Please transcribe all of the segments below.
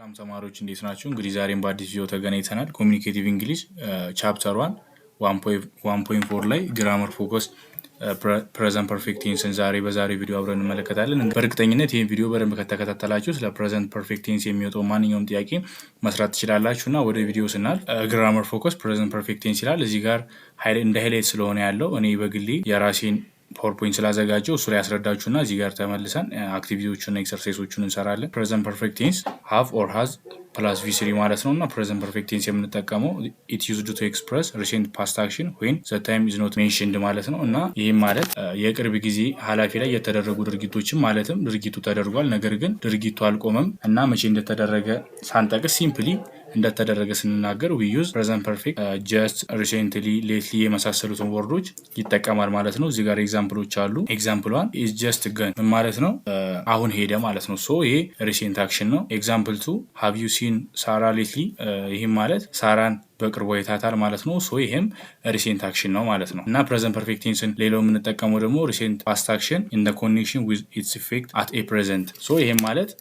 ሰላም ተማሪዎች፣ እንዴት ናችሁ? እንግዲህ ዛሬም በአዲስ ቪዲዮ ተገናኝተናል። Communicative English chapter 1.4 ላይ grammar focus present perfect tense ን ዛሬ በዛሬ ቪዲዮ አብረን እንመለከታለን። በእርግጠኝነት ይህን ቪዲዮ በደንብ ከተከታተላችሁ ስለ present perfect tense የሚወጣው ማንኛውም ጥያቄ መስራት ትችላላችሁ። እና ወደ ቪዲዮ ስናልፍ grammar focus present perfect tense ይላል። እዚህ ጋር እንደ highlight ስለሆነ ያለው እኔ በግሌ የራሴን PowerPoint ስላዘጋጀው እሱ ላይ ያስረዳችሁና እዚህ ጋር ተመልሰን activity ዎቹን exercise ኦቹን እንሰራለን። Present perfect tense have or has plus V3 ማለት ነው። እና present perfect tense የምንጠቀመው it used to express recent past action when the time is not mentioned ማለት ነው። እና ይህም ማለት የቅርብ ጊዜ ኃላፊ ላይ የተደረጉ ድርጊቶችን፣ ማለትም ድርጊቱ ተደርጓል፣ ነገር ግን ድርጊቱ አልቆመም እና መቼ እንደተደረገ ሳንጠቅስ simply እንደተደረገ ስንናገር we use present perfect። Just፣ recently፣ lately የመሳሰሉትን word ኦች ይጠቀማል ማለት ነው። እዚህ ጋር example ኦች አሉ። Example 1 is just gone ምን ማለት ነው? አሁን ሄደ ማለት ነው። So ይሄ recent action ነው። Example 2, have you seen ሳራ lately? ይህም ማለት ሳራን በቅርቡ አይታታል ማለት ነው። So ይሄም recent action ነው ማለት ነው። እና present perfect tense ን ሌላው የምንጠቀመው ደግሞ recent past action in connection with its effect at a present። So ይሄም ማለት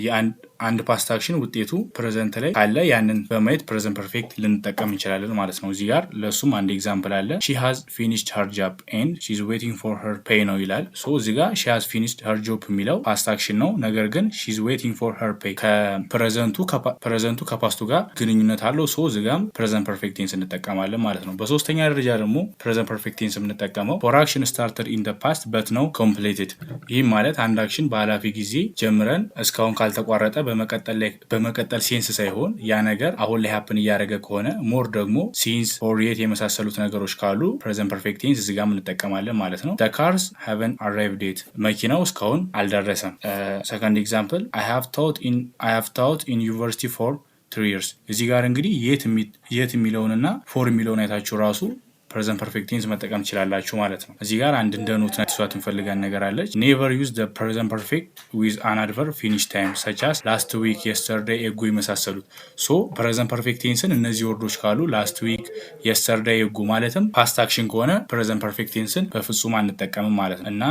የአንድ past action ውጤቱ present ላይ ካለ ያንን በማየት present perfect ልንጠቀም እንችላለን ማለት ነው። እዚህ ጋር ለእሱም አንድ example አለ። She has finished her job and she is waiting for her pay ነው ይላል። So እዚህ ጋር she has finished her job የሚለው past action ነው። ነገር ግን she is waiting for her pay ከ present ኡ ከ past ኡ ጋር ግንኙነት አለው። So እዚህ ጋርም present perfect tense እንጠቀማለን ማለት ነው። በሶስተኛ ደረጃ ደግሞ present perfect tense የምንጠቀመው for action started in past but now completed። ይህም ማለት አንድ action በኃላፊ ጊዜ ጀምረን እስካሁን ካልተቋረጠ በመቀጠል sense ሳይሆን ያ ነገር አሁን ላይ happen እያደረገ ከሆነ፣ more ደግሞ since or yet የመሳሰሉት ነገሮች ካሉ present perfect tense እዚህ ጋር እንጠቀማለን ማለት ነው። Cars haven't arrived yet፣ መኪናው እስካሁን አልደረሰም። Second example, I have taught in university for 3 years። እዚህ ጋር እንግዲህ yet የሚለውንና for የሚለውን አይታችሁ ራሱ present perfect tense መጠቀም ትችላላችሁ ማለት ነው። እዚህ ጋር አንድ እንደ note ትሷት እንፈልጋን ነገር አለች። Never use the present perfect with an adverb finish time such as last week፣ yesterday፣ ago የመሳሰሉት። So present perfect tense ን እነዚህ word ኦች ካሉ last week፣ yesterday፣ ago ማለትም past action ከሆነ present perfect tense ን በፍጹም አንጠቀምም ማለት ነው። እና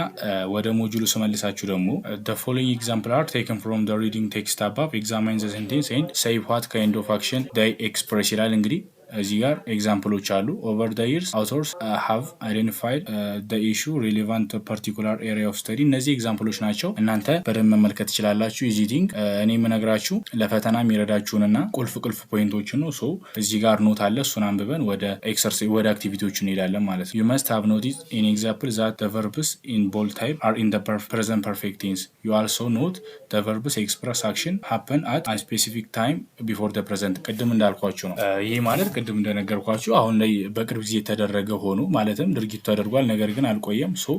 ወደ module ኡ ስመልሳችሁ ደግሞ the following example are taken from the reading text above. Examine the sentence and say what kind of action they express ይላል። እንግዲህ እዚህ ጋር example ኦች አሉ። Over the years, authors have identified the issue relevant particular area of study። እነዚህ example ኦች ናቸው። እናንተ በደንብ መመልከት ትችላላችሁ። Easy thing፣ እኔ የምነግራችሁ ለፈተና የሚረዳችሁንና ቁልፍ ቁልፍ point ኦችን ነው። So እዚህ ጋር note አለ። እሱን አንብበን ወደ exercise ወደ activity ዎቹ እንሄዳለን ማለት ነው። You must have noticed in example that the verbs in bold type are in the present perfect tense. You also note the verbs express action happen at specific time before the present። ቅድም እንዳልኳችሁ ነው። ይህ ማለት ቅድም እንደነገርኳችሁ አሁን ላይ በቅርብ ጊዜ የተደረገ ሆኖ፣ ማለትም ድርጊቱ ተደርጓል፣ ነገር ግን አልቆየም። So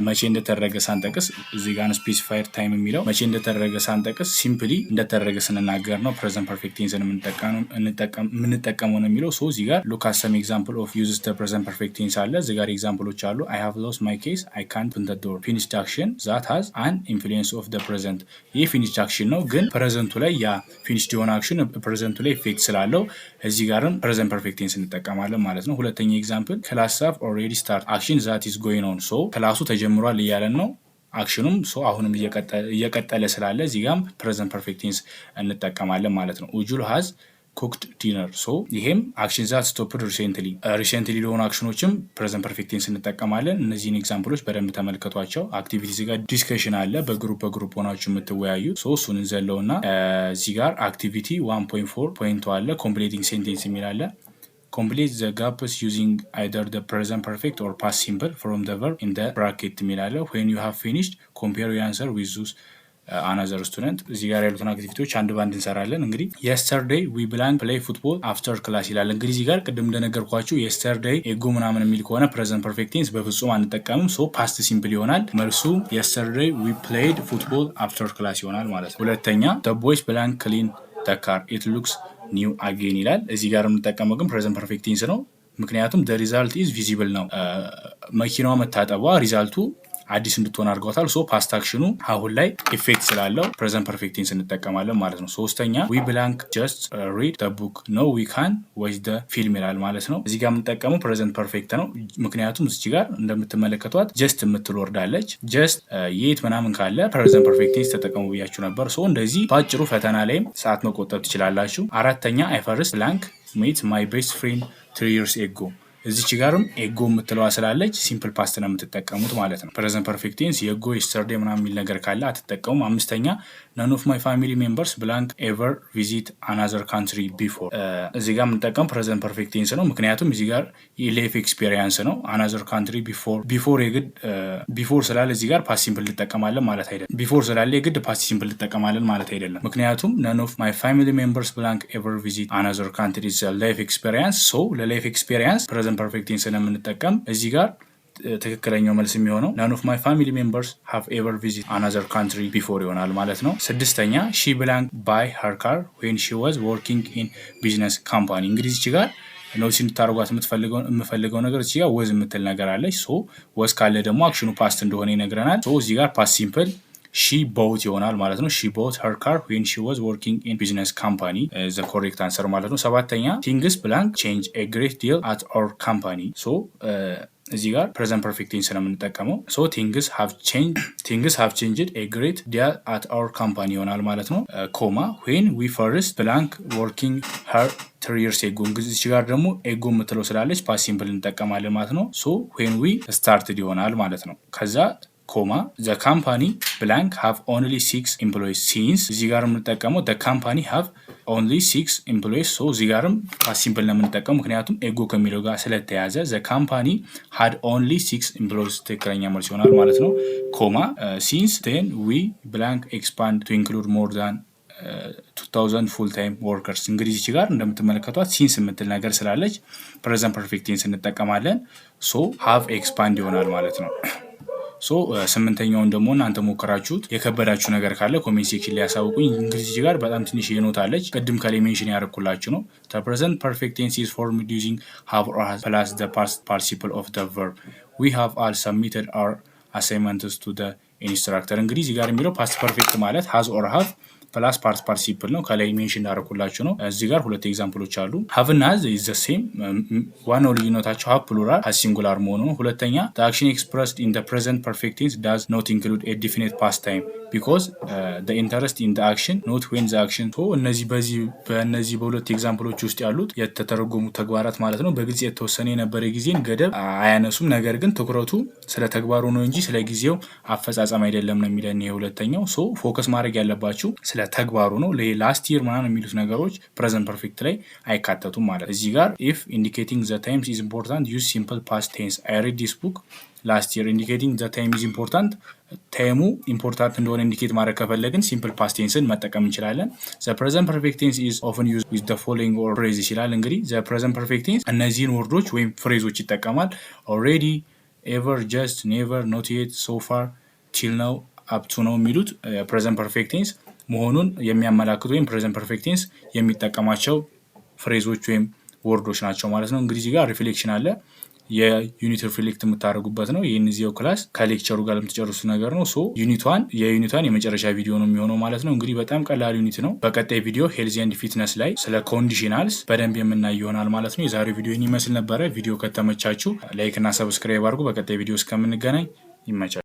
መቼ እንደተደረገ ሳንጠቅስ፣ እዚህ ጋር specified time የሚለው መቼ እንደተደረገ ሳንጠቅስ simply እንደተደረገ ስንናገር ነው present perfect tense ን የምንጠቀመው ነው የሚለው። So እዚህ ጋር look at some example of uses the present perfect tense አለ። እዚህ ጋር example ኦች አሉ። አይ ሃቭ ሎስት ማይ ኬስ፣ አይ ካንት ኦፕን ዘ ዶር። ፊኒሽድ አክሽን ዛት ሃዝ አን ኢንፍሉዌንስ ኦፍ ዘ ፕሬዘንት። ይህ finished action ነው፣ ግን present ኡ ላይ ያ finished የሆነ action present ኡ ላይ effect ስላለው እዚህ ጋርም present perfect tense እንጠቀማለን ማለት ነው። ሁለተኛ example, class have already start, action that is going on። So class ኡ ተጀምሯል እያለን ነው። Action ኑም so አሁንም እየቀጠለ ስላለ እዚህ ጋም present perfect tense እንጠቀማለን ማለት ነው። ኡጁል has cooked dinner። So ይሄም action that stopped recently። Recently ለሆኑ action ኖችም present perfect tense እንጠቀማለን። እነዚህን example ኦች በደንብ ተመልከቷቸው። Activity ጋር discussion አለ፣ በ group በ group ሆናችሁ የምትወያዩ። So እሱን እንዘለው እና እዚህ ጋር activity 1.4.2 አለ፣ completing sentence የሚል አለ። Complete the gaps using either the present perfect or past simple from the verb in the bracket የሚል አለ። When you have finished, compare your answer with those another student። እዚህ ጋር ያሉትን activity ዎች አንድ ባንድ እንሰራለን። እንግዲህ yesterday we blank play football after class ይላል። እንግዲህ እዚህ ጋር ቅድም እንደነገርኳችሁ yesterday፣ ago ምናምን የሚል ከሆነ present perfect tense በፍጹም አንጠቀምም። So past simple ይሆናል መልሱ። Yesterday we played football after class ይሆናል ማለት ነው። ሁለተኛ፣ the boys blank clean the car, it looks new again ይላል። እዚህ ጋር የምንጠቀመው ግን present perfect tense ነው። ምክንያቱም the result is visible ነው። መኪናዋ መታጠቧ result ኡ አዲስ እንድትሆን አድርገዋታል። So past action ኑ አሁን ላይ effect ስላለው present perfect tense እንጠቀማለን ማለት ነው። ሶስተኛ፣ we blank just read the book, now we can watch the film ይላል ማለት ነው። እዚህ ጋር የምንጠቀመው present perfect ነው። ምክንያቱም እዚህ ጋር እንደምትመለከቷት just የምትል word አለች። Just፣ yet ምናምን ካለ present perfect tense ተጠቀሙ ብያችሁ ነበር። So እንደዚህ በአጭሩ ፈተና ላይም ሰዓት መቆጠብ ትችላላችሁ። አራተኛ፣ I first blank met my best friend 3 years ago። እዚች ጋርም ago የምትለዋ ስላለች simple past ነው የምትጠቀሙት ማለት ነው። Present perfect tense የ ago፣ yesterday ምናምን የሚል ነገር ካለ አትጠቀሙም። አምስተኛ፣ none of my family members blank ever visit another country before። እዚህ ጋር የምንጠቀሙ present perfect tense ነው። ምክንያቱም እዚህ ጋር የ life experience ነው። Another country before፣ before የግድ before ስላለ እዚህ ጋር past simple እንጠቀማለን ማለት አይደለም። Before ስላለ የግድ past simple እንጠቀማለን ማለት አይደለም። ምክንያቱም none of my family members blank ever visit another country life experience፣ so ለ life experience present perfect tense ስለምንጠቀም እዚህ ጋር ትክክለኛው መልስ የሚሆነው none of my family members have ever visit another country before ይሆናል ማለት ነው። ስድስተኛ፣ she blank buy her car when she was working in business company። እንግዲህ እዚች ጋር notice እንድታደርጓት የምፈልገው ነገር እዚህ ጋር was የምትል ነገር አለች። So was ካለ ደግሞ action ኑ past እንደሆነ ይነግረናል። So እዚህ ጋር past simple she bought ይሆናል ማለት ነው። She bought her car when she was working in business company, the correct answer ማለት ነው። ሰባተኛ፣ things blank change a great deal at our company። So እዚህ ጋር present perfect tense ነው የምንጠቀመው። So things have changed a great deal at our company ይሆናል ማለት ነው። Comma፣ when we first blank working here 3 years ago። እንግዲህ እዚህ ጋር ደግሞ ago የምትለው ስላለች past simple እንጠቀማለን ማለት ነው። So when we started ይሆናል ማለት ነው። ከዛ comma፣ the company blank have only six employees since። እዚህ ጋር የምንጠቀመው the company have only six employees። So እዚህ ጋርም past simple ነው የምንጠቀመው ምክንያቱም ago ከሚለው ጋር ስለተያዘ the company had only six employees ትክክለኛ መልስ ይሆናል ማለት ነው። Comma፣ since then we blank expand to include more than 2000 full time workers። እንግዲህ እዚህ ጋር እንደምትመለከቷት since የምትል ነገር ስላለች present perfect tense እንጠቀማለን። So have expand ይሆናል ማለት ነው። So ስምንተኛውን ደግሞ እናንተ ሞከራችሁት፣ የከበዳችሁ ነገር ካለ comment section ላይ ያሳውቁኝ። እንግዲህ እዚህ ጋር በጣም ትንሽ note አለች፣ ቅድም ከላይ mention ያደረኩላችሁ ነው። Present perfect tense is formed using have or has plus the past participle of the verb. We have all submitted our assignments to the instructor። እንግዲህ እዚህ ጋር የሚለው past perfect ማለት has or have plus past participle ነው። ከላይ mention እንዳደረኩላችሁ ነው። እዚህ ጋር ሁለት example ኦች አሉ። Have እና has the same። ዋናው ልዩነታቸው have plural፣ has singular መሆኑ ነው። ሁለተኛ፣ action expressed in present perfect tense does not include a definite past time because interest in action, not when the action። እነዚህ በዚህ በእነዚህ በሁለት example ኦች ውስጥ ያሉት የተተረጎሙ ተግባራት ማለት ነው በግልጽ የተወሰነ የነበረ ጊዜን ገደብ አያነሱም። ነገር ግን ትኩረቱ ስለ ተግባሩ ነው እንጂ ስለ ጊዜው አፈጻጸም አይደለም ነው የሚለን ይሄ ሁለተኛው። So focus ማድረግ ያለባችሁ ስለ ተግባሩ ነው። Last year ምናምን የሚሉት ነገሮች present perfect ላይ አይካተቱም ማለት። እዚህ ጋር if indicating the times is important, use simple past tense. I read this book last year. Indicating the time is important፣ time ኡ important እንደሆነ indicate ማድረግ ከፈለግን simple past tense ን መጠቀም እንችላለን። The present perfect tense is often used with the following or phrase ይችላል። እንግዲህ the present perfect tense እነዚህን word ኦች ወይም phrase ኦች ይጠቀማል። Already፣ ever፣ just፣ never፣ not yet፣ so far፣ till now፣ up to now የሚሉት present perfect tense መሆኑን የሚያመላክቱ ወይም present perfect tense የሚጠቀማቸው phrase ኦች ወይም word ኦች ናቸው ማለት ነው። እንግዲህ እዚህ ጋር reflection አለ። የ unit reflect የምታደርጉበት ነው። ይህን እዚያው class ከ lecture ኡ ጋር የምትጨርሱት ነገር ነው። So unit one የ unit one የመጨረሻ ቪዲዮ ነው የሚሆነው ማለት ነው። እንግዲህ በጣም ቀላል unit ነው። በቀጣይ ቪዲዮ health and fitness ላይ ስለ conditionals በደንብ የምናይ ይሆናል ማለት ነው። የዛሬው ቪዲዮ ይህን ይመስል ነበረ። ቪዲዮ ከተመቻችሁ like እና subscribe አድርጉ። በቀጣይ ቪዲዮ እስከምንገናኝ ይመቻል።